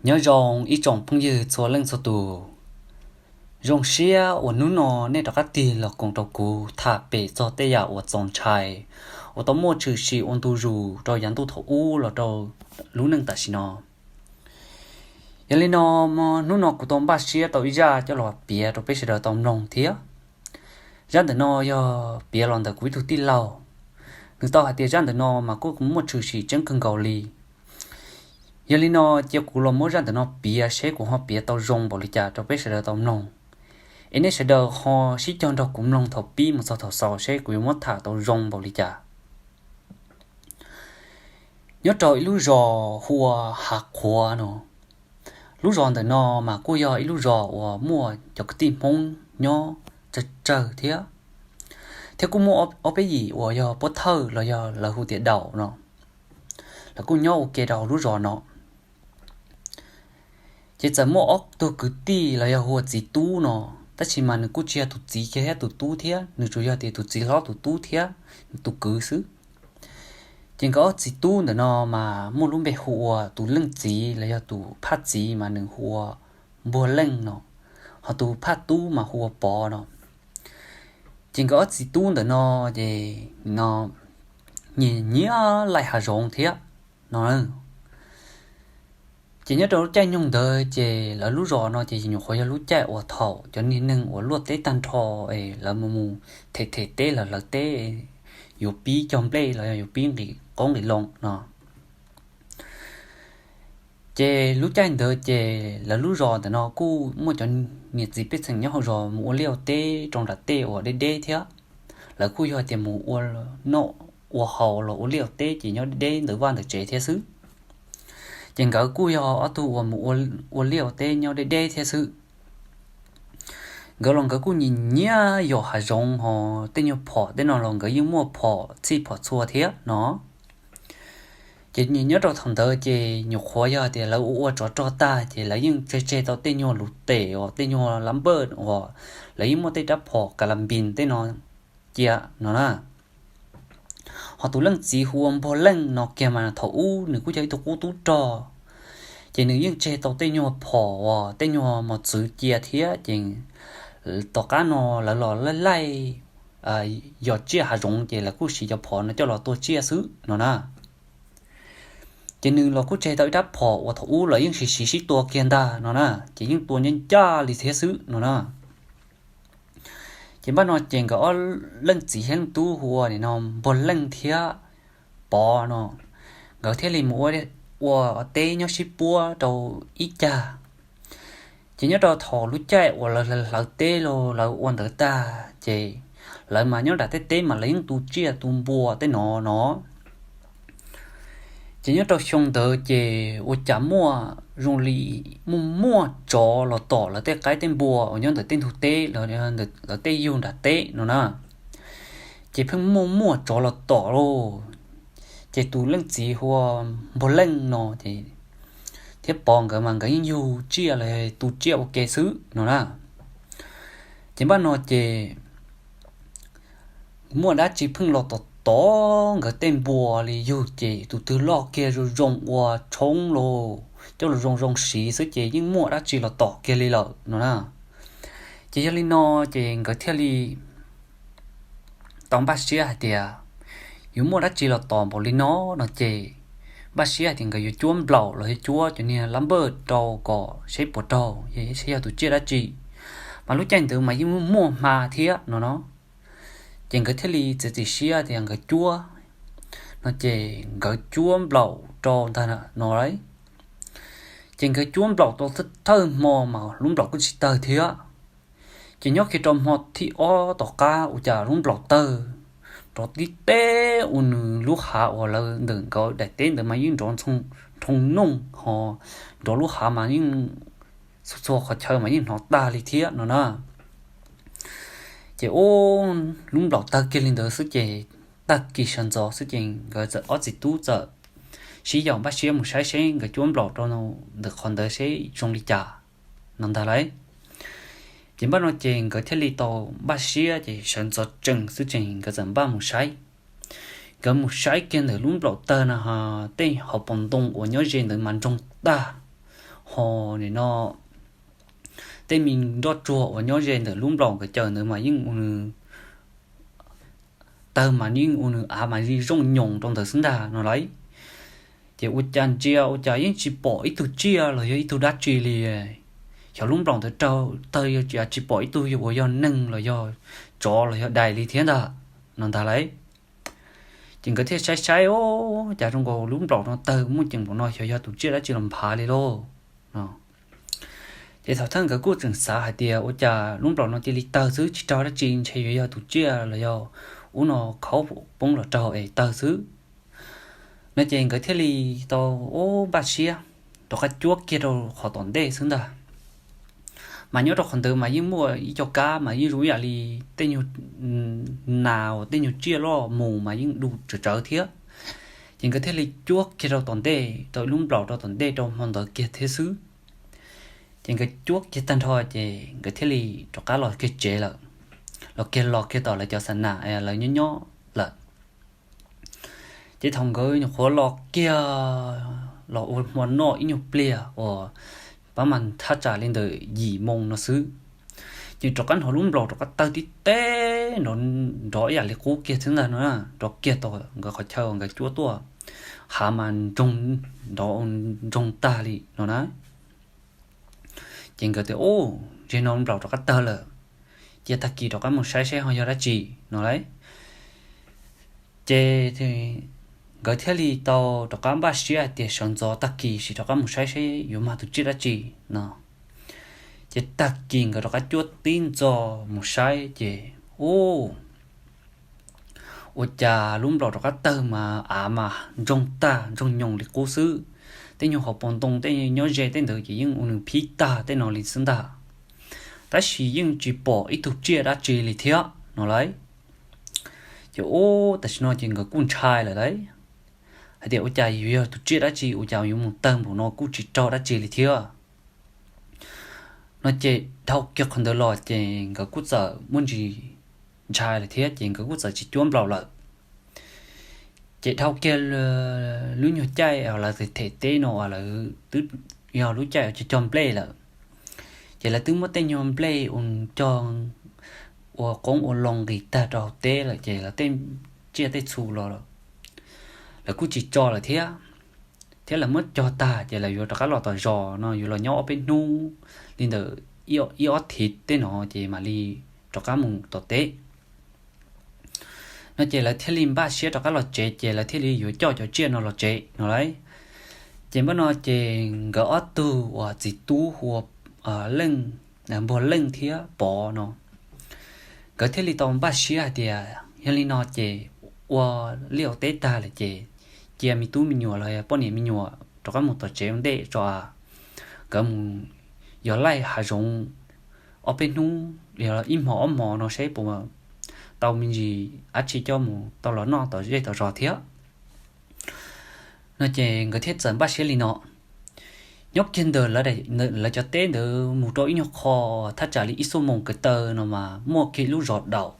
Nyob zoo ib tsoom phooj ywg txhua leej txhua tus. Zoo siab uas hnub no nej rov qab tig los koom rau kuv tham pem txog tej yam uas txaus ntshai uas tau muaj tshwm sim ua ntu zus rau yav ntuj thaum ub los rau lub neej tam sim no. Yog li no, hnub no kuv tau npaj siab tau ib zaj coj los piav rau peb sawv daws tau mloog thiab. Zaj ntawm no yog piav los ntawm kuv ib tug tij laug. Nws tau hais tias zaj ntawm no mas kuj muaj tshwm sim tseeb kawg nkaus li. Yog li no, cia kuv los muab zaj ntawm no piav seb kuv ho piav tau zoo npaum li cas rau peb sawv daws tau mloog. Es nej sawv daws ho sib cog nrog kuv mloog thaum pib mus txog thaum xaus seb kuv yuav muab tham tau zoo npaum li cas. Nyob rau ib lub zos hu ua Hav Qhuav no. Lub zos ntawm no mas kuj yog ib lub zos uas muaj cov kwv tij Hmoob nyob tsawg tsawg thiab. Thiab kuj muaj ob peb yim uas yog pov thawj los yog lawv hu tias Daum no, lawv kuj nyob ua ke rau lub zos no. Ces txawm muaj ob tug kwv tij los yog hu ua txiv tub no, tab sis mas nws kuj tsis yog tus txiv kiag thiab tus tub thiab, nws tsuas yog tias tus txiv hlob tus tub thiab tus kwv xwb. Ces nkawd ob txiv tub ntawm no mas muaj lub npe hu ua, tus leej txiv los yog tus phaj txiv mas nws hu ua Npuag Leej no, ho tus phaj tub mas hu ua Pov no. Ces nkawd ob txiv tub ntawm no ces no nyiam nyiam laij hav zoov thiab no. Ces nyob rau lub caij nyoog ntawd ces lawv lub zos no ces nyuam qhuav yog lub caij uas thaum cov niag neeg uas luaj teb tag nrho es lawv mus mus them them teb los lawv teb yuav pib cog nplej los yog yuav pib nqis qoob nqis loo no. Ces lub caij ntawd ces lawv lub zos ntawm no kuj muaj cov niam txiv pej xeem nyob hauv zos mus ua liaj ua teb rau nram tej uas deb deb thiab. Lawv kuj yog tias mus ua noj ua haus los ua liaj ua teb ces nyob deb deb ntawm vaj ntawm tsev thiab xwb. Ces nkawd kuj yog ob tug uas mus ua liaj ua teb nyob deb deb thiab xwb. Nkawd los nkawd kuj nyiam nyiam yos hav zoov ho tej nyuag phom tej no los nkawd yeej muaj phom txhij phom txhua thiab no. Ces nyob rau thaum ntawd ces nyuam qhuav yog tias lawv ua ua tsov rog tag ces lawv yeej tseg tseg tau tej nyuag luv tes uas tej nyuag lab npawj uas lawv yeej muaj tej rab phom ka la npis tej no cia no na. Ho tus leej txiv hu ua Npuag Leej no kiag mas thaum ub nws kuj yog ib tug qub tub rog, ces nws yeej tseg tau tej nyuag phom uas tej nyuag mos txwv cia thiab ces tom qab no lawv los laij laij yos tsiaj hav zoov ces lawv kuj siv cov phom no coj los tua tsiaj xwb no na. Ces nws los kuj tseg tau ib rab phom uas thaum ub lawv yeej siv siv sib tua kiag ntag no na, ces yeej tua ncaj ncaj li thiab xwb no na. Ces npaj no ces nkawd ob leej txiv thiab leej tub hu ua no Npuag Leej thiab Pov no, nkawd thiaj li mus ua teb nyob sib puab rau ib cag. Ces nyob rau thaum lub caij uas lawv hlawv teb los lawv ua ntawd tag ces lawv mas nyob nram tej teb mas lawv yeej tu tsiaj tu npua tej no no. Ces nyob rau xyoo ntawd ces ua cas muaj zoo li muaj muaj tsov los tom lawv tej qaib tej npua uas nyob ntawm tej ntug teb los lawv tej yug nram teb no na. Ces pheej muaj muaj tsov los tom lauj. Ces tus leej txiv hu ua Npuag Leej no ces thiab Pov nkawd mas nkawd yeej yug tsiaj los tu tsiaj ua ke xwb no na. Ces npaj no ces muaj dab tsi pheej los tom tom nkawd tej npua li yug ces tus twg loj kiag zoo zoo ua tshoob los coj los zoo zoo siv xwb ces yeej muaj dab tsi los tom kiag li lawm no na. Ces yog li no ces nkawd thiaj li tau npaj siab hais tias yuav muaj dab tsi los tom npaum li no no ces npaj siab hais tias nkawd yuav cuab nplaum los yog cuab cov niag lab npawj rau kom seb puas raug, seb yog tus tsiaj dab tsi. Mas lub caij ntawd mas yeej muaj hma thiab no no. Ces nkawd thiaj li txiav txim siab tias nkawd cuab no ces nkawd cuab nplaum rau ntag no lauj. Ces nkawd cuab nplaum tau thawj hmo mas lub nplaum kuj tsis tawg thiab. Ces nyob kiag rau hmo thib ob tom qab ua cas lub nplaum tawg nrov tib teb ua nws lub hav uas lawv ntawm nkawd daim teb ntawd mas yeej nrov nroo nooj ho nrov lub hav mas yeej txhua txhua qhov chaw mas yeej hnov tag li thiab no na. Ces ua lub nplaum tawg kiag li ntawd xwb ces tag kis sawv ntxov xwb ces nkawd txawm ob txiv tub txawm sib yaum npaj siab mus saib seb nkawd cuab nplaum rau ntawm qhov ntawd seb zoo li cas no ntag lauj. Ces npaj no ces nkawd thiaj li tau npaj siab ces sawv ntxov tsees xwb ces nkawd txawm npaj mus saib. Nkawd mus saib kiag ntawm lub nplaum tawg no, tej hauv paus ntoo uas nyob ze ntawd mas nroog tag, ho nim no tej me nroj tsuag uas nyob ze ntawm lub nplaum nkawd caws ntawd mas yeej ua nws tawg mas yeej ua nws av mas zoo nyoos rau ntawd xwb ntag no lauj. Ces ua cas ntsia ua cas yeej tsis pom ib tug tsiaj los yog ib tug dab tsi li. Xyov lub nplaum ntawd raug tawg yog tsis pom ib tug uas yog neeg los yog tsov los yog dais li thiab ntag no ntag lauj. Ces nkawd thiaj saib saib, o, cas zoo nkaus lub nplaum no tawg muaj ceem npaum no, xyov yog tus tsiaj dab tsi los nphav li lauj. Ces thaum thawj nkawd kuj tseem xav hais tias ua cas lub nplaum no cia li tawg xwb tsis raug dab tsi, ntshe yuav yog tus tsiaj los yog ub no khaub poob los raug es tawg xwb no. Ces nkawd thiaj li tau, o, npaj siab rov qab cuab kiag rau qhov tom ntej xwb ntag. Mas nyob rau qhov ntawd mas yeej muaj ib co kab mas yeej zoo ib yam li tej nyuag nas uas tej nyuag tsiaj loj mus mas yeej du tsawv tsawv thiab. Ces nkawd thiaj li cuab kiag rau tom ntej, tau ib lub nplaum rau tom ntej rau hmo ntawd kiag thiab xwb. Ces nkawd cuab kiag tag nrho ces nkawd thiaj li rov qab los kiag tsev lawm, los kiag los kiag tom lawv cov xa nas lawv nyob nyob lawm. Ces thaum nkawd nyuam qhuav los kiag los ua hmo noj ib nyuag pliag uas pab mas thaj tsam li ntawm yim moo no xwb, ces rov qab hnov lub nplaum rov qab tawg tib teb nrov ib yam li qub kiag xwb ntag no na, nrov kiag tom nkawd qhov chaw uas nkawd cuab tuaj, hav mas nrov ntsoog tag li no na. Ces nkawd tias, u, ntshe no nplaum rov qab tawg lawm, cia tag kis rov qab mus saib saib ho yog dab tsi no lauj. Ces nkawd thiaj li tau rov qab npaj siab hais tias sawv ntxov tag kis sim rov qab mus saib saib yuav mag tus tsiaj dab tsi no. Ces tag kis nkawd rov qab cuab tib ntxo mus saib ces, u, ua cas lub nplaum rov qab tawg mas av mas ntsoog tag ntsoog nyoos li qub xwb. Tej nyuag hauv paus ntoo tej nyob ze tej ntawd ces yeej ua nws phib tag tej no li xwb ntag, tab sis yeej tsis pom ib tug tsiaj dab tsi li thiab no lauj. Ces ub, tam sim no ces nkawd kuj ntshai lawm lauj, hais tias ua cas yuav yog tus tsiaj dab tsi ua cas yuav mus tawg npaum no kuj tsis raug dab tsi li thiab no. Ces dhau kiag qhov ntawd los ces nkawd kuj txawm muaj ntsis ntshai lawm thiab ces nkawd kuj txawm tsis cuab nplaum lawm. Ces dhau kiag lub nyuag caij lawv them teb no uas lawv twb yog lub caij uas cog cog nplej lawm, ces lawv twb muab tej nyuag nplej ua cog ua qoob ua loo nqis tag rau hauv teb lawm ces lawv tej tsiaj tej txhu los lawv kuj tsis tso lawm thiab, thiab lawv muab cog tag ces lawv yuav rov qab los tom zos no yuav los nyob ob peb hnub li ntawm ib ob thiv tej no ces mam li rov qab mus tom teb no. Ces lawv thiaj li npaj siab rov qab los tsev ces lawv thiaj li yuav coj cov tsiaj no los tsev no lauj. Ces npaj no ces nkawd ob tug uas txiv tub hu ua Leej, Npuag Leej thiab Pov no, nkawd thiaj li tau npaj siab hais tias yog li no ces ua liaj ua teb tag lawm ces cia me tub me nyuam los yog poj niam me nyuam rov qab mus tom tsev ua ntej tso, nkawd mus yos laij hav zoov ob peb hnub, yog ib hmos ob hmos no seb puas tau me ntsis dab tsi coj mus tau los noj tom zej tom zos thiab no. Ces nkawd thiaj txawm npaj siab li no. Nyob kiag ntawm lawv cov teb ntawd mus rau ib nyuag qho thaj tsam li ib xuab moos ko taw no mas muaj kiag lub zos Daum.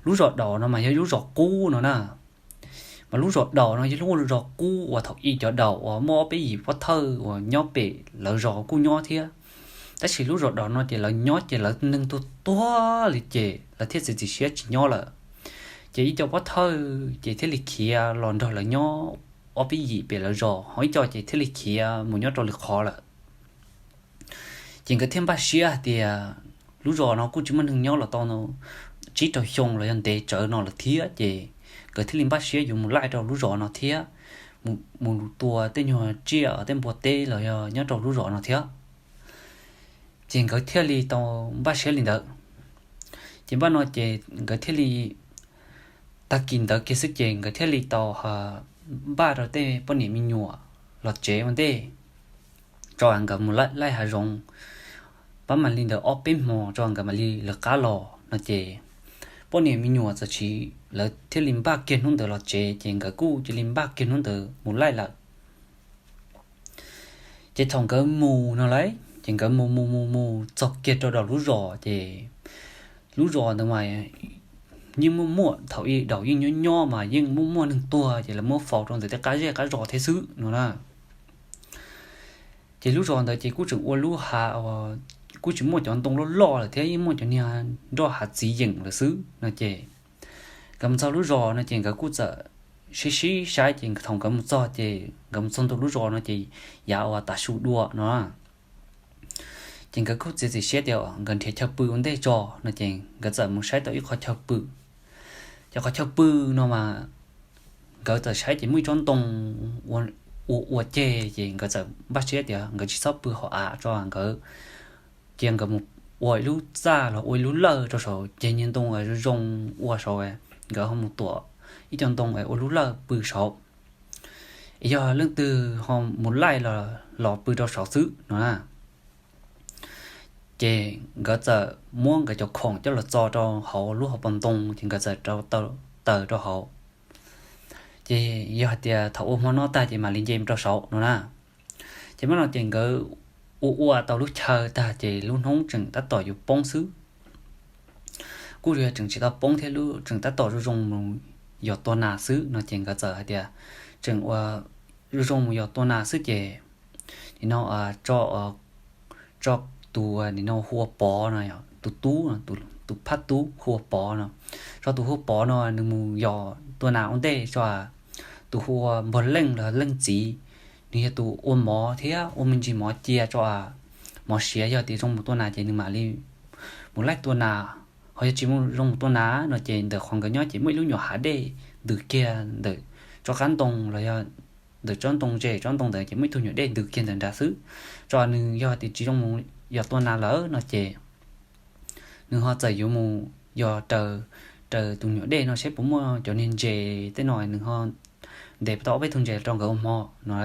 Lub zos Daum no mas yog lub zos qub no na. Mas lub zos Daum no yog lub zos qub uas thaum ub cov Daum uas muaj ob peb yim pov thawj uas nyob pem lawv zos kuj nyob thiab. Tab sis lub zos Daum no ces lawv nyob ces lawv neeg tuag tuag li ces lawv thiaj txiav txim siab tsis nyob lawm. Ces ib co pov thawj ces thiaj li khiav los nrog lawv nyob ob peb yim pem lawv zos, ho ib co ces thiaj li khiav mus nyob rau lwm qhov lawm. Ces nkawd thiaj npaj siab hais tias lub zos no kuj tsis muaj neeg nyob los tau tsib rau xyoo los yog ntev tsawv no lawm thiab, ces nkawd thiaj li npaj siab yuav mus laij rau lub zos no thiab, mus tua tej nyuag tsiaj tej npua teb los yog nyob rau lub zos no thiab. Ces nkawd thiaj li tau npaj siab li ntawd. Ces npaj no ces nkawd thiaj li, tag kis ntawd kiag xwb ces nkawd thiaj li tau npaj rau tej poj niam me nyuam los tsev ua ntej, tso nkawd mus laij hav zoov, pab mam li ntawd ob peb hmo tso nkawd mam li lawv qab los no ces poj niam me nyuam txawm tsiv lawv thiaj li npaj kiag hnub ntawd los tsev ces nkawd kuj cia li npaj kiag hnub ntawd mus laij lawm. Ces thaum nkawd mus no lauj, ces nkawd mus mus mus mus txog kiag rau Daum lub zos ces lub zos ntawd mas yeej muaj muaj, thaum ub Daum yeej nyob nyob mas yeej muaj muaj neeg tuag ces lawv muab faus rau ntawm tej qab zej qab zos thiab xwb no na. Ces lub zos ntawd ces kuj tseem ua lub hav uas kuj tsis muaj cov ntoo loj loj lawm thiab, yeej muaj cov niag nroj hav txiv yeem lawm xwb no ces nkawd mus txog lub zos no ces nkawd kuj txawm sib sib saib ces thaum nkawd mus txog ces nkawd mus txog ntua lub zos no ces yav uas tav su dua no ces nkawd kuj txiav txim siab tias nkawd nrhiav chaw pw ua ntej tso no ces nkawd txawm mus saib tau ib qhov chaw pw. Ces qhov chaw pw no mas nkawd txawm saib ces muaj ib tsob ntoo ua ua ceg ces nkawd txawm npaj siab tias nkawd tsis txhob pw hauv av tso, nkawd cia nkawd mus ua ib lub txaj los ua ib lub lawj rau saud, ceg niag ntoo zoo zoo ua saud, nkawd ho mus tuam ib co ntoo ua lub lawj pw saud, es yog leej twg ho mus laij los pw rau saud xwb no na. Ces nkawd txawm muab nkawd cov khoom coj los txo rau hauv lub hauv paus ntoo ces nkawd txawm rau taws rau hauv. Ces yog hais tias thaum ua hmo noj tag ces mam li nce mus rau saud no na. Ces mam no ces nkawd ua ua tau lub chaw tag ces lub hnub tseem tab tom yuav poob xwb. Kuj yog tseem tsis tau poob thiab, lub tseem tab tom zoo zoo mus yos tua nas xwb no ces nkawd txawm hais tias tseem ua zoo zoo mus yos tua nas xwb ces nim no tso tus nim no hu ua Pov no, tus tub, tus phab tub hu ua Pov no, tso tus hu ua Pov no nws mus yos tua nas ua ntej tso. Tus hu ua Npog Leej los Leej Txiv, nws yog tus ua mov thiab ua me ntsis mov cia tso, mov siav, yog tias zoo mus tua nas ces nws mam li mus laij tua nas. Ho yog tsis zoo mus tua nas no ces ntawm qhov nkawd nyob ces muaj ib lub nyuam hav dej ntws kiag ntawm tsob qab ntoo los yog ntawm tsob ntoo ze, tsob ntoo ntawd ces muaj ib tug nyuam dej ntws kiag ntawm nrad xwb. Tso nws yog tias tsis zoo mus yos tua nas lawm no ces nws ho txawm yuav mus yos raws, raws tus nyuam dej no seb puas muaj cov niag ntses tej no, nws ho ntes tau ob peb tug ntses rau nkawd ua hmo no.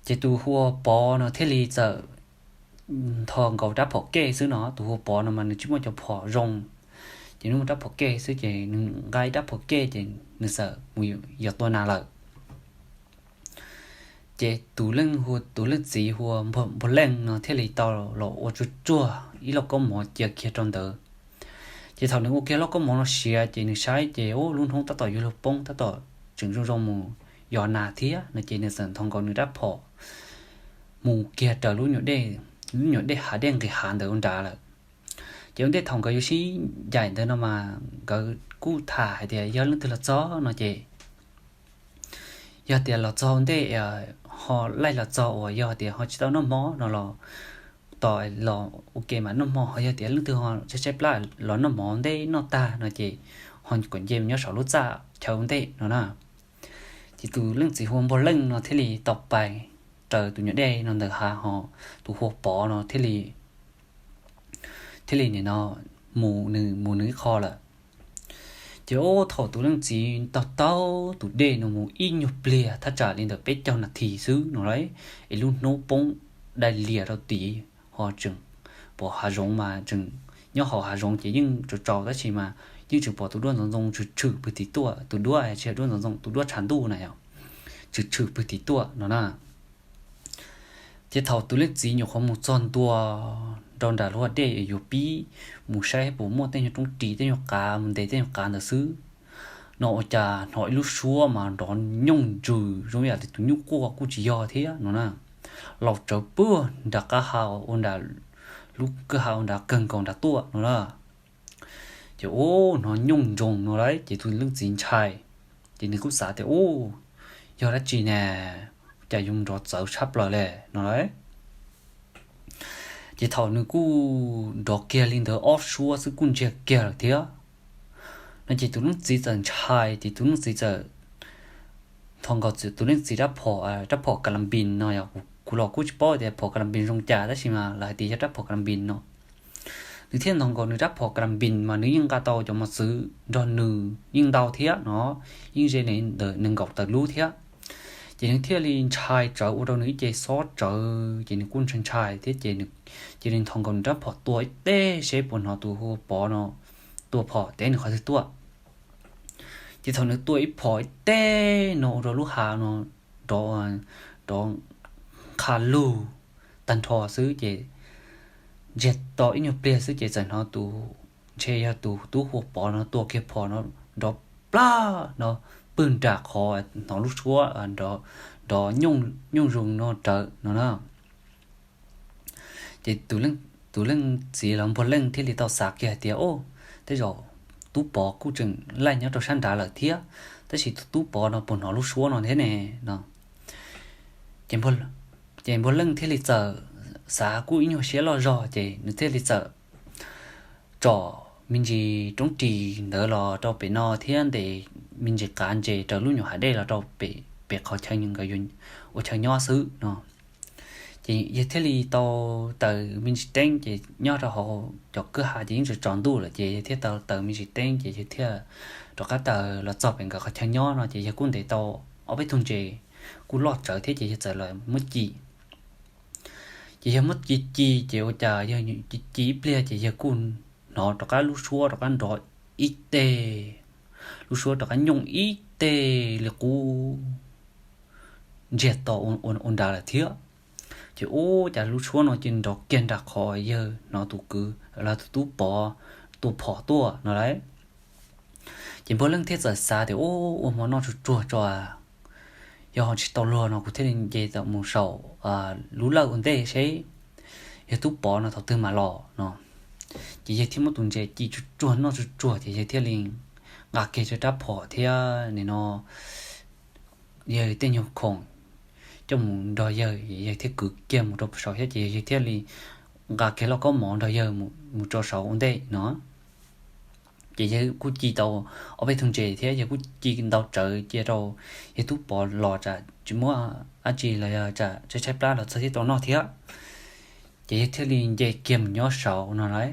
Ces tus hu ua Pov no thiaj li txawm nthos nkaus rab phom kej xwb no, tus hu ua Pov no mas nws tsis muaj cov phom zoo, ces nws muaj rab phom kej xwb ces nws nqa ib rab phom kej ces nws txawm mus yos tua nas lawm. Ces tus leej, tus leej txiv hu ua Npog Leej no thiaj li tau los ua tsuag tsuag ib lauj kaub mov cia kiag rau ntawd. Ces thaum nws ua kiag lauj kaub mov no siav ces nws saib ces lub hnub tab tom yuav luag poob, tab tom tseem zoo zoo mus yos nas thiab no ces nws txawm nthos nkaus nws rab phom mus kiag raws lub nyuam dej, lub nyuam dej hav dej nqis hav ntawd ua nrad lawm. Ces ua ntej thaum nkawd yuav sib ncaim ntawd no mas nkawd kuj tham hais tias yog leej twg los txog no ces yog tias los txog ua ntej ho laij los txog uas yog tias ho tsis tau noj hmo no los tos los ua ke mam noj hmo, ho yog tias leej twg ho tshaib tshaib plab los noj hmo ntej noj tag no ces ho kom nce mus nyob saum lub txaj chaw ua ntej no na. Ces tus leej txiv hu ua Npog Leej no thiaj li tau pais raws tus nyuam dej no ntawd hav, ho tus hu ua Pov no thiaj li, thiaj li nim no mus nws, mus nws ib qho lawm. Ces ua thaum tus leej txiv taug taug tus dej no mus ib nyuag pliag thaj tsam li ntawm peb caug nas this xwb no lauj, es lub hnub poob dai lias rau tid, ho tseem pom hav zoov mas tseem, nyob hauv hav zoov ces yeej tsaus tsaus tab sis mas yeej tseem pom tus duab ntxoov ntxoo tshwm tshwm pwg tim tuaj, tus duab tsis yog duab ntxoov ntxoo, tus duab tshav ntuj na yom, tshwm tshwm pwg tim tuaj no na. Ces thaum tus leej txiv nyuam qhuav mus txog ntua rau nram lub dej yuav pib mus saib puas muaj tej nyuag roob ris tej nyuag qav, mus ntes tej nyuag qav ntawd xwb no ua cas hnov ib lub suab mas nrov nyooj ntsws zoo yam li tus nyuj quaj kuj tsis yog thiab no na, laus tsawv puag nram qab ha ua nram, lub kwj ha ua nrad kawg nkaus nrad tuaj no na. Ces ua hnov nyooj ntsoog no lauj, ces tus leej txiv ntshai, ces nws kuj xav tias ua yog dab tsi ne, cas yuav nrov txawv tshaj plaws li no lauj. Ces thaum nws kuj nrov kiag li ntawd ob suab xwb kuj ntsiag kiag lawm thiab no ces tus leej txiv txawm ntshai, ces tus leej txiv txawm nthos nkaus tus leej txiv rab phom, rab phom ka la npis no yom, kuv los kuj tsis paub tias phom ka la npis zoo cas tab sis mas lawv hais tias yog rab phom ka la npis no. Nws thiaj nthos nkaus nws rab phom ka la npis mas nws yeej nqa tau cov mos txwv nrog nws yeej ntau thiab no, yeej ze li ntawm nees nkaum tawm lub thiab. Ces nws thiaj li ntshai tsawv ua rau nws ib ce xob tsawv, ces nws kuj ntshai ntshai thiab ces nws cia li nthos nkaus nws rab phom tua ib teg seb puas hnov tus hu ua Pov no tua phom teb nws qhov twg tuaj. Ces thaum nws tua ib phom ib teg no ua rau lub hav no nrov, nrov qha lug tag nrho xwb ces ntsiag to ib nyuag pliag xwb ces txawm hnov tus, ntshe yog tus tub hu ua Pov no tua kiag phom no nrov plab no pwg nram qhov hnov lub suab nrov, nrov nyooj zoos no rawv no na. Ces tus leej txiv los npuag leej thiaj li tau xav kiag hais tias, Au, tej zaum Tub Pov kuj tseem laij nyob rau sab nrad lawm thiab, tab sis tus Tub Pov no puas hnov lub suab no thiab ne, no. Ces npuag leej thiaj li txawm xav kuj ib nyuag siab loj zog ces nws thiaj li txawm tsom me ntsis roob ris ntawd los rau pem no thiab ntes me ntsis qav ntses raws lub nyuam hav dej los rau pem qhov chaw nkawd ua chaw nyob xwb no. Ces yawg thiaj li tau taws me ntsis teeb ces nyob rau hauv cov kwj ha ces yeej tsaus ntuj lawm ces yawg thiaj tau taws me ntsis teeb ces yawg thiaj rov qab taws los txog pem nkawd qhov chaw nyob no ces yawg kuj ntes tau ob peb tug ntses kuj loj tsawv thiab ces yawg txawm los muab ci. Ces yawg muab ci ci ces ua cas yawg ci ci ib pliag ces yawg kuj hnov rov qab lub suab rov qab nrov ib teg, lub suab rov qab nyooj ib teg li qub ntsiag to ua nrad lawm thiab. Ces ua cas lub suab no cia nrov kiag nram qhov yawg hnov tus kwv los tus Tub Pov tua phom tuaj no lauj. Ces npuag leej thiaj txawm xav tias, Ua, ua hmo noj tsuag tsuag tso, yog ho tsis tau luag no kuv thiaj li nce tawm mus saum lub lawj ua ntej seb yawg Tub Pov no thaum twg mam los no. Ces yawg thiaj muab tus ntses ci tsuag tsuag noj tsuag tsuag ces yawg thiaj li nqa kiag rab phom thiab nim no yawg tej nyuag khoom coj mus nrog yawg, yawg thiaj kwv kiag mus rau saud thiab ces yawg thiaj li nqa kiag lauj kaub mov nrog yawg mus rau saud ua ntej no. Ces yawg kuj ci tau ob peb tug ntses thiab yawg kuj ci ntau tsawv cia rau yawg Tub Pov los tsam tsis muaj dab tsi los yog tsam tshaib tshaib plab los txog thiaj tau noj thiab. Ces yawg thiaj li nce kiag mus nyob saud no lauj.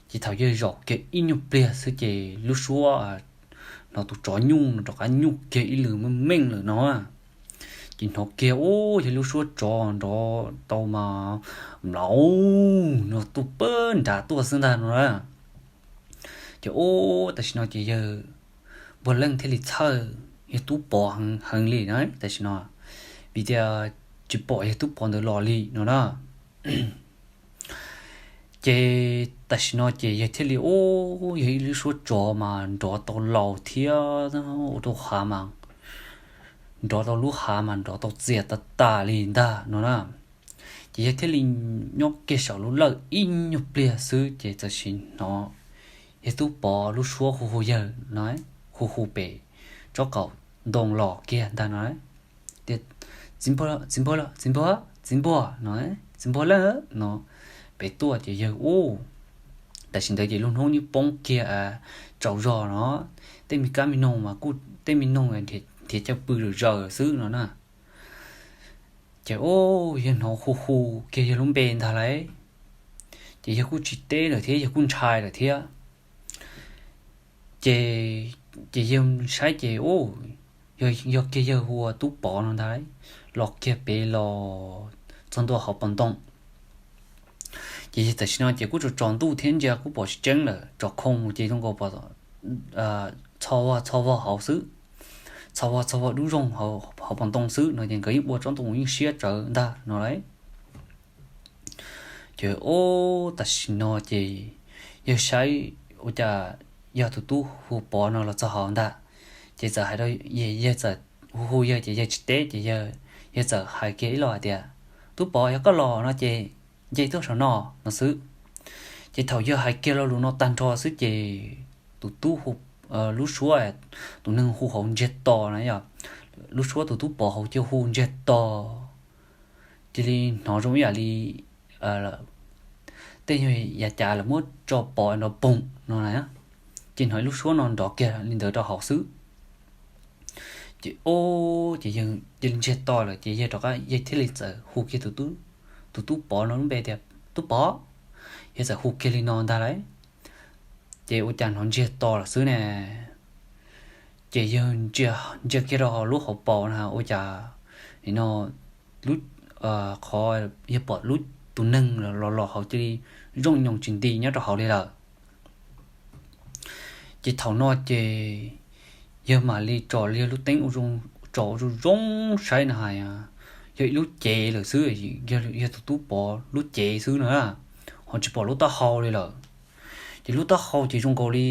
Ces thaum yawg zaum kiag ib nyuag pliag xwb ces lub suab hnov tus tsov nyuj no rov qab nyuj kiag ib lwm meej meej lawm no. Ces hnov kiag ub yog lub suab tsov nrov tau mas mlaus no tuaj pag nrad tuaj xwb ntag no na. Ces ub tam sim no ces yawg npuag leej thiaj li txhawj yawg Tub Pov heev li na tam sim no, vim tias tsis pom yawg Tub Pov ntawd los li no na. Ces tam sim no ces yawg thiaj li ub yog ib lub suab tsov mas nrov tau laus thiab ua rau hav mas nrov tau lub hav mas nrov tau txias tas tas li ntag no na. Ces yawg thiaj li nyob kiag saum lub lawj ib nyuag pliag xwb ces txawm sim hnov yawg Tub Pov lub suab hu hu yawg no, hu hu pem tsob qaum ntoo los kiag ntag no. Txiv npuag, txiv npuag, txiv npuag no, txiv npuag leej no, pem tuaj ces yawg ub tam sim ntawd ces lub hnub nyob poob kiag tsaus zog no, tej me kab me noog mas kuj tej me noog nrhiav chaw pw zawm zaws xwb no na. Ces ub yawg hnov hu hu kiag yawg lub npe ntag lauj. Ces yawg kuj tsis teb lawm thiab yawg kuj ntshai lawm thiab. Ces, ces yawg saib ces ub, yog kiag yawg hu ua Tub Pov no ntag lauj, los kiag pem los txog ntua hauv paus ntoo. Ces yawg tam sim no ces kuj tsaus tsaus ntuj thiab ntsia kuj pom tsis tseeb lawm, tso khoo mus ces zoo nkaus pom txho vog txho vog hauv xwb, txho vog txho vog dub zoog hauv paus ntoo xwb no ces nkawd yeej ua tsob ntoo yeej siab tsawv ntag no lauj. Ces ub tam sim no ces yawg saib ua cas yog tus tub hu Pov no los txog hauv ntag. Ces txawm hais rau, yawg txawm hu hu yawg ces yawg tsis teb ces yawg txawm hais kiag ib lo hais tias, Tub Pov, yog koj los no ces nce tuaj saum no no xwb. Ces thaum yawg hais kiag lo lus no tag nrho xwb ces tus tub, lub suab tus neeg hu hauv ntsiag to na yom, lub suab tus Tub Pov hauv cia hu ntsiag to, cia li hnov zoo ib yam li tej yog yav cas lawv muab tso pov nrov poog no na. Ces hnov lub suab no nrov kiag li ntawd rau hauv xwb. Ces ub ces yawg cia li ntsiag to lawm ces yawg rov qab yawg thiaj li txawm hu kiag tus tub Pov no lub npe tias, Tub Pov. Yawg txawm hu kiag li no ntag lauj. Ces ua cas hnov ntsiag to lawm xwb ne. Ces yawg ntsia kiag rau hauv lub hauv paus na ua cas nim no lub, qhov yawg pom lub tus neeg los los hauv cia li zooj nyoos tsis nti nyob rau hauv li lawm. Ces thaum no ces yawg mam li tso li yawg lub teeb ua zoo, tso ua zoo zoo saib na hais, yog ib lub cev lawm xwb, yog tus tub Pov lub cev xwb no, ho tsis pom lub taub hau li lawm. Ces lub taub hau ces zoo nkaus li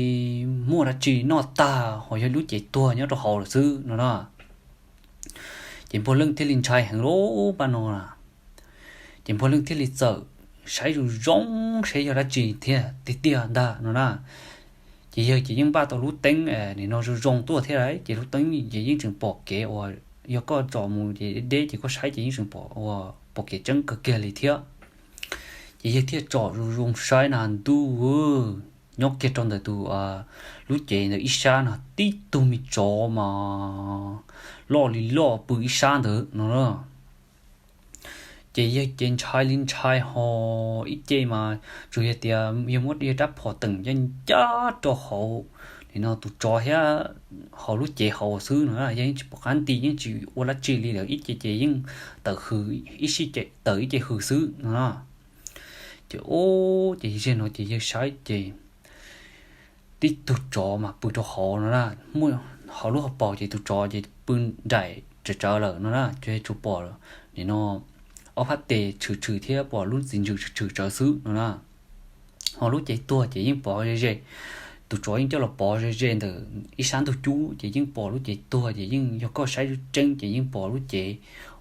muaj dab tsi noj tag ho yog lub cev tuag nyob rau hauv lawm xwb no na. Ces Npuag Leej thiaj li ntshai heev lub paj no na. Ces Npuag Leej thiaj li txawm saib zoo zoo seb yog dab tsi thiab tiag tiag ntag no na. Ces yawg ces yeej npaj tau lub teeb nim no zoo zoo tuaj thiab lauj, ces lub teeb ces yeej tseem pom kev uas yog koj tsom mus ces deb deb ces koj saib ces yeej tseem pom uas pom kev tseeb kawg kiag li thiab. Ces yawg thiaj tsom zoo zoo saib na ntuj, nyob kiag rau ntawm tus lub cev ntawm ib sab no tib tug me tsov mas loj li loj pw ib sab ntawd no. Ces yawg ces ntshai li ntshai ho ib ce mas tsuas yog tias yawg muab yawg rab phom teem ncaj ncaj rau hauv nim no tus tsov thiab hauv lub cev hauv xwb no, yawg yeej tsis pom qab nti yeej tsis ua dab tsi li lawm, ib ce ces yeej tawm hws ib sij tawm ib ce hws xwb no. Ces ub ces yawg no ces yawg saib ces tib tug tsov mas pw rau hauv no na, muaj hauv lub hauv paus ces tus tsov ces pw nraim tsawv tsawv lawm no na, ces tsuas pom nim no ob phab tes tshwm tshwm thiab pom lub txiv ntsws tshwm tshwm tsawv xwb no na. Ho lub cev tuag ces yeej pov ze ze, tus tsov yeej coj los pov ze ze ntawm ib sab ntug cub ces yeej pom lub cev tuag ces yeej yog koj saib tseeb ces yeej pom lub cev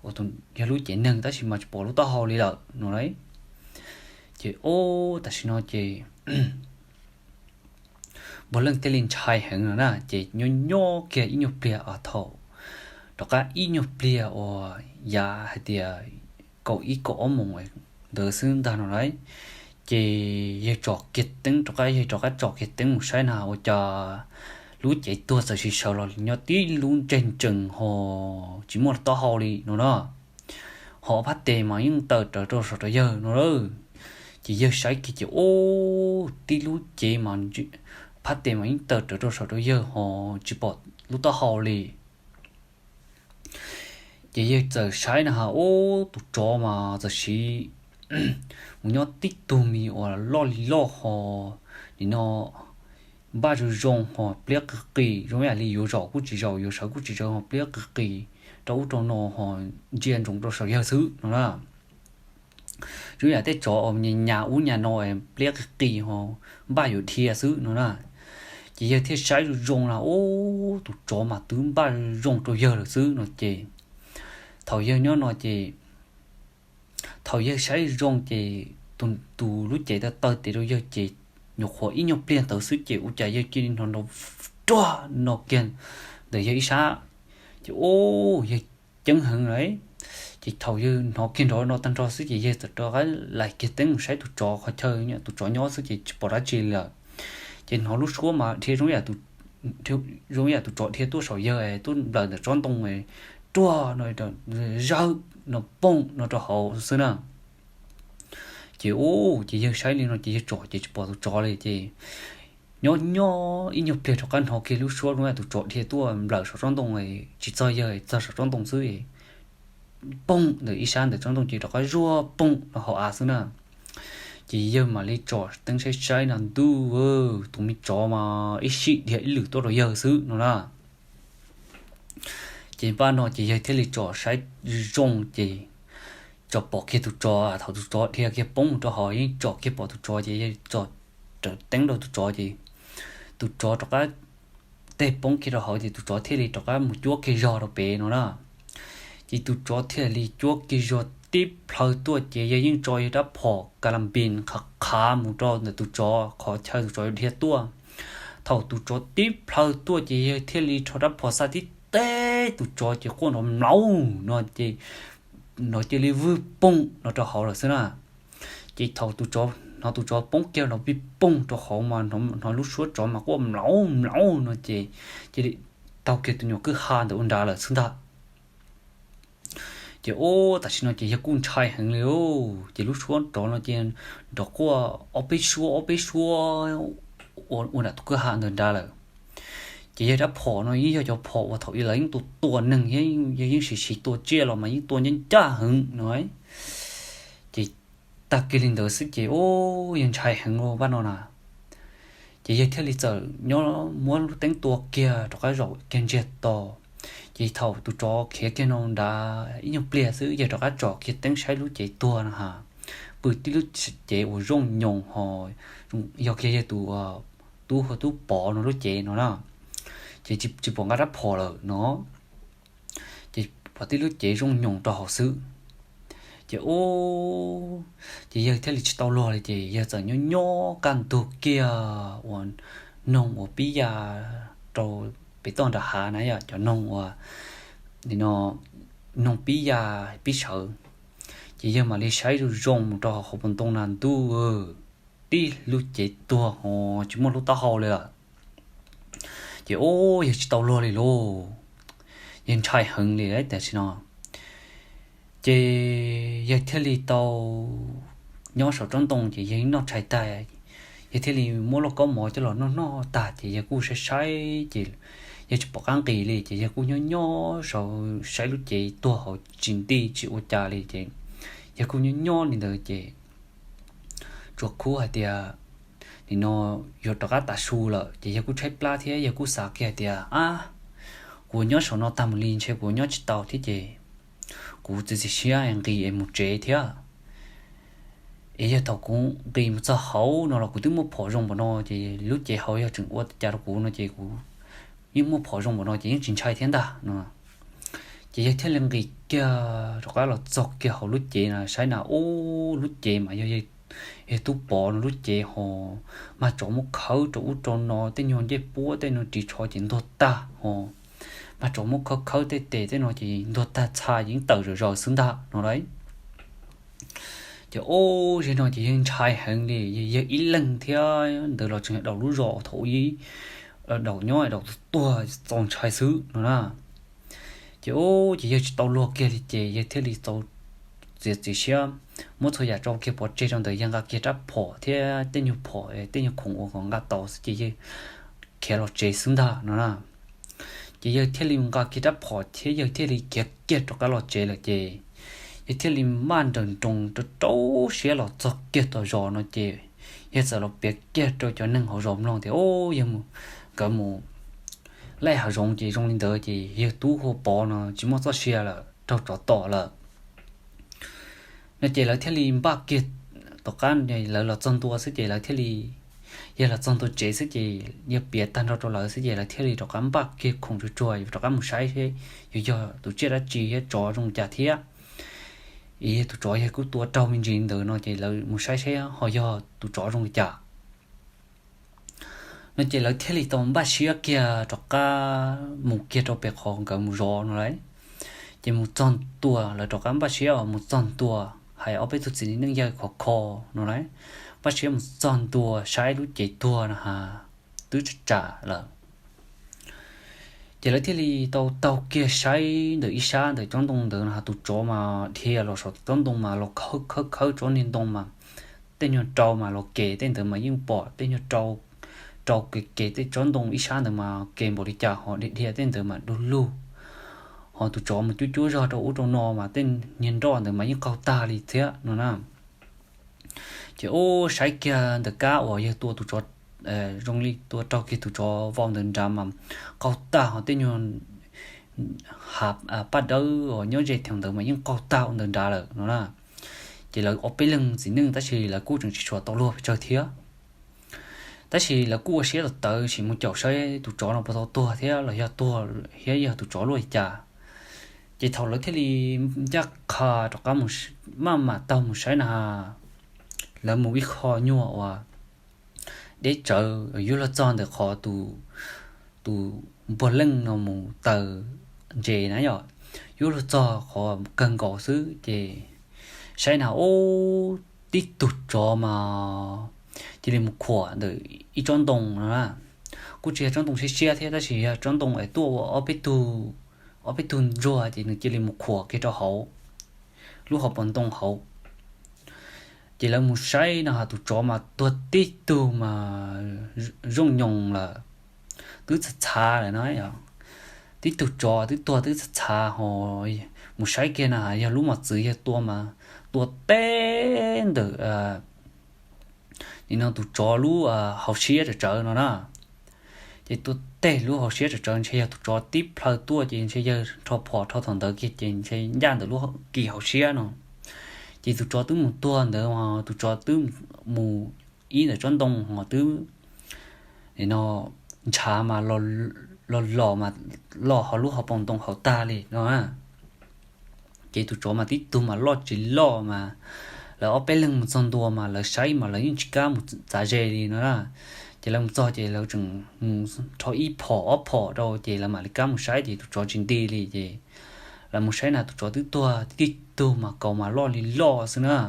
uas yog lub cev neeg tab sis mas tsis pom lub taub hau li lawm no lauj. Ces ub tam sim no ces Npuag Leej thiaj li ntshai heev no na, ces nyob nyob kiag ib nyuag pliag thaum rov qab ib nyuag pliag uas yav hais tias kaum ib kaum ob moos ntawd xwb ntag no lauj. Ces yawg tsom kiag teeb rov qab, yawg rov qab tsom kiag teeb mus saib na ua cas lub cev tuag txawm sis sawv los nyob tib lub ntseg ntsees ho tsis muaj taub hau li no na. Ho phab tes mas yeej tawm rawv rau saum rau yawg no lauj. Ces yawg saib kiag ces ub tib lub cev mas phab tes mas yeej tawm rawv rau saum rau yawg ho tsis pom lub taub hau li. Ces yawg txawm saib na ha ub tus tsov mas txawm sis mus nyob tib tug me uas loj li loj ho nim no npaj zoo zoo ho pliab qis qis zoo yam li yuav zaum kuj tsis zaum yuav sawv kuj tsis sawv ho pliab qis qis rau ub rau no ho ntsia ntsoov rau saum yawg xwb no na. Zoo yam tej tsov nyas nyas ub nyas no pliab qis qis ho npaj yuav dhia xwb no na. Ces yawg thiaj saib zoo zoo na ub tus tsov mas twb npaj zoo rau yawg lawm xwb no ces thaum yawg nyob no ces thaum yawg saib zoo ces tus lub cev tawg tawg tes rau yawg ces nyuam qhuav ib nyuag pliag ntawd xwb ces ua cas yawg cia li hnov nrov ruag no kiag ntawm yawg ib sab. Ces ub yawg ceeb heev lawm. Ces thaum yawg hnov kiag nrov no tag nrho xwb ces yawg txawm rov qab lais kiag teeb mus saib tus tsov qhov chaw tus tsov nyob xwb ces tsis pom dab tsi lawm. Ces hnov lub suab mas dhia zoo yam tus tsov dhia tuaj saum yawg tuaj nplawm ntawm tsob ntoo ruag no, zawg no pooj no rau hauv xwb na. Ces ub ces yawg saib li no ces yawg tsom ces tsis pom tus tsov li ces nyob nyob ib nyuag pliag rov qab hnov kiag lub suab zoo yam tus tsov dhia tuaj nplawm saum tsob ntoo, tsis txog yawg txog saum tsob ntoo xwb, pooj ntawm ib sab ntawm tsob ntoo ces rov qab zuag pooj rau hauv av xwb na. Ces yawg mam li tsom teeb saib saib no ntuj, tus me tsov mas ib sij dhia ib lwm tuaj rau yawg xwb no na. Ces npaj no ces yawg thiaj li tsom saib zoo ces tsom pom kiag tus tsov, thaum tus tsov dhia kiag poob mus rau hauv yeej tsom kiag pom tus tsov ces yawg tsom rawv teeb rau tus tsov ces tus tsov rov qab teg poob kiag rau hauv ces tus tsov thiaj li rov qab mus cuab kiag zog rau pem no na. Ces tus tsov thiaj li cuab kiag zog tib plhaw tuaj ces yawg yeej tso yawg rab phom ka la npis qhav qhav mus rau ntawm tus tsov qhov chaw tus tsov dhia tuaj. Thaum tus tsov tib plhaw tuaj ces yawg thiaj li rho rab phom xa tib teg tus tsov ces quaj nrov mlaub no ces nrov cia li vwg pooj no rau hauv lawm xwb na. Ces thaum tus tsov hnov tus tsov poob kiag nrov vij pooj rau hauv mas hnov lub suab tsov mas quaj mlaub mlaub no ces cia li taug kiag tus nyuam kwj ha ntawd ua nrad lawm xwb ntag. Ces ub tam sim no ces yawg kuj ntshai heev li lauj, ces lub suab tsov no ces nrov quaj ob peb suab ob peb suab ua nram tus kwj ha ntawd nrad lawm. Ces yawg rab phom no yeej yog cov phom uas thaum ub lawv yeej tua tua neeg thiab, yawg yeej siv siv tua tsiaj los mas yeej tua ncaj ncaj heev no. Ces tag kiag li ntawd xwb ces ub yawg ntshai heev li pab no na. Ces yawg thiaj li txawm nyob muab lub teeb tua kiag rov qab zaum kiag ntsiag to. Ces thaum tus tsov khiav kiag no nrad ib nyuag pliag xwb yawg rov qab tsom kiag teeb saib lub cev tuag no ha, pw tib lub cev uas zoo nyoos ho yog kiag yawg tus tub hu tub Pov no lub cev no na. Ces tsis pom nqa rab phom lawm no. Ces pom tib lub cev zoo nyoos rau hauv xwb. Ces ub, ces yawg thiaj li tsis tau luag li ces yawg txawm nyob nyob kaj ntug kiag uas noog uas pib ya rau pem toj nram hav na yom, cov noog uas, no, noog pib ya pib sawv. Ces yawg mam li saib zoo zoo mus rau hauv paus ntoo na ntuj, tib lub cev tuag ho tsis muaj lub taub hau li lawm. Ces ub, yawg tsis tau luag li lauj, yawg ntshai heev li tam sim no. Ces yawg thiaj li tau nyob saum tsob ntoo ces yawg noj tshais tag, yawg thiaj li muab lauj kaub mov coj los noj noj tag ces yawg kuj saib saib ces yawg tsis pom qab nqis li ces yawg kuj nyob nyob saud saib lub cev tuag hauv tsis nti tsis ua cas li ces yawg kuj nyob nyob li ntawd ces tsuas khub hais tias nim no yuav rov qab tav su lawm ces yawg kuj tshaib plab thiab yawg kuj xav kiag hais tias, ab, kuv nyob saum no tag mus li ntshe kuv nyob tsis tau thiab ces kuv txiav txim siab nqis es mus tsev thiab. Es yog thaum kuv nqis mus txog hauv no los kuv twb muaj phom zoo npaum no ces lub cev hauv yog tseem ua cas rau kuv no ces kuv yeej muaj phom zoo npaum no ces yeej tsis ntshai thiab ntag no. Ces yawg thiaj li nqis kiag rov qab los txog kiag hauv lub cev na saib na ub, lub cev mas yog yawg Tub Pov no lub cev ho, mag tsov muab khawb rau ub rau no, tej nyuag ncej puab tej no ris tsho ces ntuag tag ho, mag tsov muab khawb khawb tej tes tej no ces ntuag tag txha yeej tawm zom zaws xwb ntag no lauj. Ces ub, zem no ces yawg ntshai heev li, yawg ib leeg thiab ntawd los tseem daus lub zos thaum ub daus nyob daus tuag txaus ntshai xwb no na. Ces ub, ces yawg tsis tau luag kiag li ces yawg thiaj li tau txiav txim siab muab txhua yam tso kiag pov tseg rau ntawd, yawg nqa kiag rab phom thiab tej nyuag phom tej nyuag khoom uas kom nqa tau xwb ces yawg khiav los tsev xwb ntag no na. Ces yawg thiaj li nqa kiag rab phom thiab yawg thiaj li khiav kiag rov qab los tsev lawm ces yawg thiaj li maj nrawm nroos rau rau siab los txog kiag tom zos no ces yawg txawm los piav kiag rau cov neeg hauv zos mloog tias, ub, yawg mus, nkawd mus laij hav zoov ces zoo li ntawd ces yawg Tub Pov no tsis muaj txoj sia lawm, raug tsov tom lawm no ces lawv thiaj li npaj kiag, tom qab lawv los txog ntua xwb ces lawv thiaj li, yawg los txog ntua tsev xwb ces yawg piav tag nrho rau lawv xwb ces lawv thiaj li rov qab npaj kiag khoom tsuag tsuag yuav rov qab mus saib seb yuav yog tus tsiaj dab tsi thiab tsov zoo li cas thiab. Es yog tus tsov yawg kuj tua raug me ntsis ntawd no ces lawv mus saib seb ho yog tus tsov zoo li cas no ces lawv thiaj li tau npaj siab kiag rov qab mus kiag rau pem qhov nkawd mus zov no lauj. Ces mus txog ntua, lawv rov qab npaj siab mus txog ntua, hais ob peb tug txiv neej yawg khov kho no lauj, npaj siab mus txog ntua saib lub cev tuag no ha, twb tsam tsam lawm. Ces lawv thiaj li tau taug kiag saib ntawm ib sab ntawm tsob ntoo ntawd no ha, tus tsov mas dhia los saum tsob ntoo mas los khawb khawb khawb tsob niag ntoo mas tej nyuag rau mas los ke tej ntawd mas yeej pom tej nyuag rau, rau ke ke tej tsob ntoo ib sab ntawd mas ke npaum li cas ho dhia dhia tej ntawd mas du lug. Ho tus tsov mus cuab cuab zog rau ub rau no mas tej niag nroj ntawd mas yeej qaug tag li thiab no na. Ces ub, saib kiag ntawm kab uas yawg tua tus tsov, zoo li tua raug kiag tus tsov vau ntawd nrad mas qaug tag ho tej nyuag ha, paj dawb uas nyob ze theem ntawd mas yeej qaug tag ua ntawd nrad lawm no na. Ces lawv ob peb leeg txiv neej tab sis lawv kuj tseem tsis tshua tau luag pes tsawg thiab. Tab sis lawv kuj ua siab tawv tawv sim mus caum saib tus tsov no puas tau tuag thiab los yog tuag thiab yog tus tsov luaj li cas. Ces thaum lawv thiaj li ncaj qha rov qab maj mam taug mus saib na, lawv mus ib qho nyuag uas deb tsawv, yuav luag txog ntawm qhov tus npuag leej no mus taws ntses na yom, yuav luag txog qhov kawg nkaus xwb ces saib na ub, tib tug tsov mas cia li mus khuam ntawm ib tsob ntoo no na. Kuj tsis yog tsob ntoo siab siab thiab tab sis yog tsob ntoo es tuaj ua ob peb tug, ob peb tug ntsuag ces nws cia li mus khuam kiag rau hauv lub hauv paus ntoo hauv. Ces lawv mus saib no ha, tus tsov mas tuag tib tug mas zoo nyoos lawm, twb txhav txhav lawm na. Tib tug tsov twb tuag twb txhav txhav ho mus saib kiag na yog lub mos txwv yawg tua mas tua teg ntawm nim no tus tsov lub hauv siab tsawv tsawv no na. Ces tua teg lub hauv siab tsawv tsawv ntshe yog tus tsov tib plhaw tuaj ces ntshe yawg rho phom rho thaum ntawd kiag ces ntshe ncaj ntawm lub kis hauv siab no. Ces tus tsov twb mus tuag ntawd, tus tsov twb mus ib ntawm tsob ntoo ho twb no ntshav mas los los mas los hauv lub hauv paus ntoo hauv tag li no. Ces tus tsov mas tib tug mas loj tsis loj mas lawv ob peb leeg mus txog ntua mas lawv saib mas lawv yeej tsis kam mus txav ze li no na. Ces lawv mus txog ces lawv tseem mus rho ib phom ob phom rau ces lawv mam li kam mus saib ces tus tsov tsis nti li ces lawv mus saib na tus tsov twb tuag tib tug mas kaus mas loj li loj xwb na.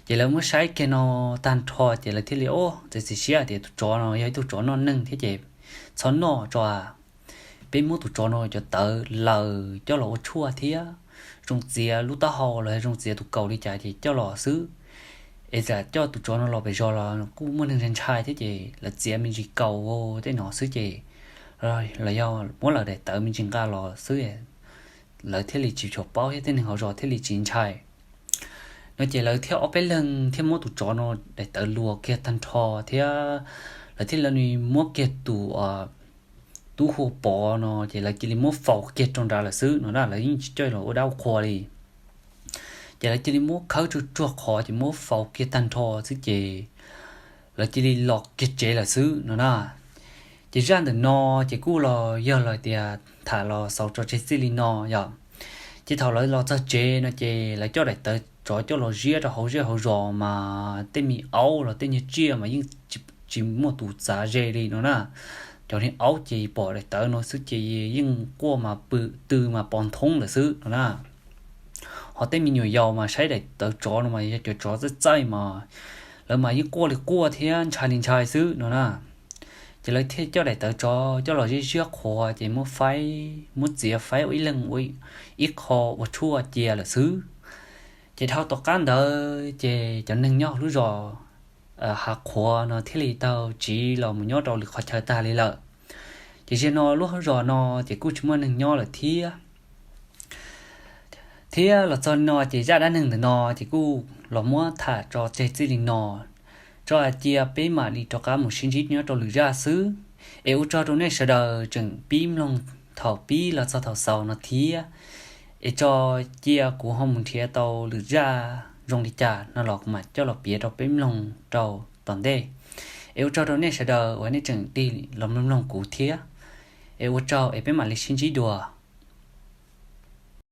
Ces lawv muab saib kiag no tag nrho ces lawv thiaj li, o, txiav txim siab tias tus tsov no yog ib tug tsov noj neeg thiab ces txhob noj tso. Peb muab tus tsov no cov tawv laws coj los ua tshuaj thiab zoo txiav lub taub hau los zoo txiav tus kaus li cas ces coj los xwb. Es txawm coj tus tsov no los pem zos los kuj muaj neeg ntshai thiab ces lawv txiav me ntsis kaus tej no xwb ces los yog muab lawv daim tawv me ntsis nqa los xwb, lawv thiaj li tsis tshua paub thiab tej neeg hauv zos thiaj li tsis ntshai. No ces lawv thiaj ob peb leeg thiaj muab tus tsov no daim tawv luas kiag tag nrho thiab lawv thiaj li muab kiag tus tub hu ua Pov no ces lawv cia li muab faus kiag rau nrad lawm xwb no na, lawv yeej tsis coj los ua dab ua qhua li. Ces lawv cia li muab khawb tsuag tsuag qhov ces muab faus kiag tag nrho xwb ces lawv cia li los kiag tsev lawm xwb no na. Ces zaj ntawm no ces kuj los yog los tias tham los xaus tso tseg txij li no yom. Ces thaum lawv los txog tsev no ces lawv coj daim tawv tsov coj los ziab rau hauv zej hauv zos mas tej me aub los tej nyuag tsiaj mas yeej tsis muaj tus txav ze li no na. Cov niag aub ces pom daim tawv no xwb ces yeej quaj mas pw tw mas pos nthoov lawm xwb no na. Ho tej me nyuam yaus mas saib daim tawv tsov no mas yog cov tsov txaij txaij mas lawv mas yeej quaj li quaj thiab ntshai li ntshai xwb no na. Ces lawv thiaj coj daim tawv tsov coj los ziab ziab qhuav ces muab faib muab txiav faib ua ib leeg ua ib qho ua tshuaj cia lawm xwb. Ces dhau tom qab ntawd ces cov neeg nyob lub zos Hav Qhuav no thiaj li tau tsiv los mus nyob rau lwm qhov chaw tag li lawm. Ces zaum no lub zos no ces kuj tsis muaj neeg nyob lawm thiab. Thiab los txog no ces zaj dab neeg ntawm no ces kuj los muab tham tso tseg txij li no, tso hais tias peb mam li rov qab mus sib ntsib nyob rau lwm zaj xwb. Es ua tsaug rau nej sawv daws tseem pib mloog thaum pib los txog thaum xaus no thiab. Es tso cia kuv ho mus nrhiav tau lwm zaj zoo li cas no los kuv mam coj los piav rau peb mloog rau tom ntej. Es ua tsaug rau nej sawv daws uas nej tseem tig los mloog mloog kuv thiab. Es ua tsaug es peb mam li sib ntsib dua.